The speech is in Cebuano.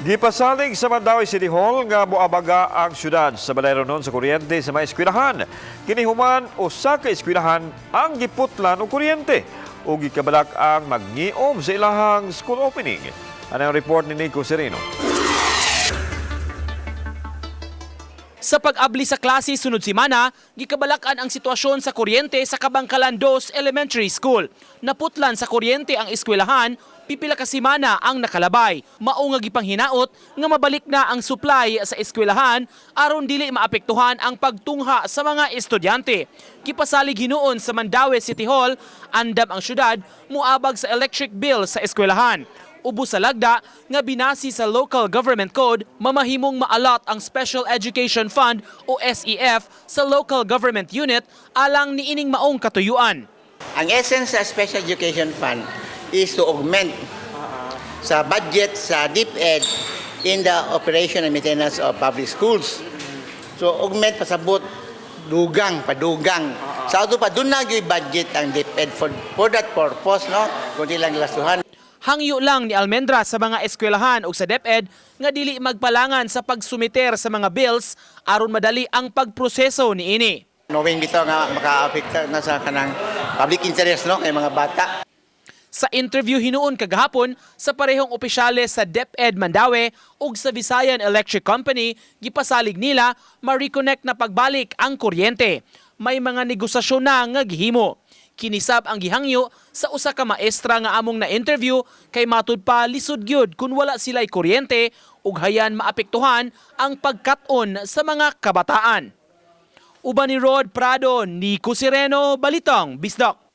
Gipasalig sa Mandaue City Hall nga moabaga ang syudad sa balayronon sa kuryente sa mga eskwelahan. Kini human usa ka eskwelahan ang giputlan og kuryente ug gikabalak ang magngiom sa ilahang school opening. Ano ang report ni Nico Sereno? Sa pag-abli sa klase sunod semana, gikabalakan ang sitwasyon sa kuryente sa Kabangkalan 2 Elementary School. Naputlan sa kuryente ang eskwelahan, pipila ka semana ang nakalabay. Mao nga gipanghinaot nga mabalik na ang supply sa eskwelahan aron dili maapektuhan ang pagtungha sa mga estudyante. Gipasalig hinuon sa Mandaue City Hall, andam ang syudad muabag sa electric bill sa eskwelahan. Ubos sa lagda nga binasi sa Local Government Code, mamahimong ma-allot ang Special Education Fund o SEF sa local government unit alang niining maong katuyuan. Ang essence sa Special Education Fund is to augment sa budget sa DepEd in the operation and maintenance of public schools. So augment, pasabot dugang, padugang. Sa ato pa duna gyud budget ang DepEd for that purpose, no? Kundi lang lastuhan. Hangyo lang ni Almendra sa mga eskwelahan ug sa DepEd nga dili magpalangan sa pagsumiter sa mga bills aron madali ang pagproseso niini. Knowing bitaw nga maka-apekta na sa kanang public interest, no, kay mga bata. Sa interview hinuon kagahapon sa parehong opisyales sa DepEd Mandaue ug sa Visayan Electric Company, gipasalig nila ma-reconnect na pagbalik ang kuryente. May mga negosasyon na nga gihimo. Kinisab ang gihangyo sa usa ka maestra nga among na-interview kay matud pa lisod gyud kun wala sila'y kuryente ug hayan maapektuhan ang pagkat-on sa mga kabataan. Uban ni Rod Prado, Nico Sireno, Balitang Bisdak.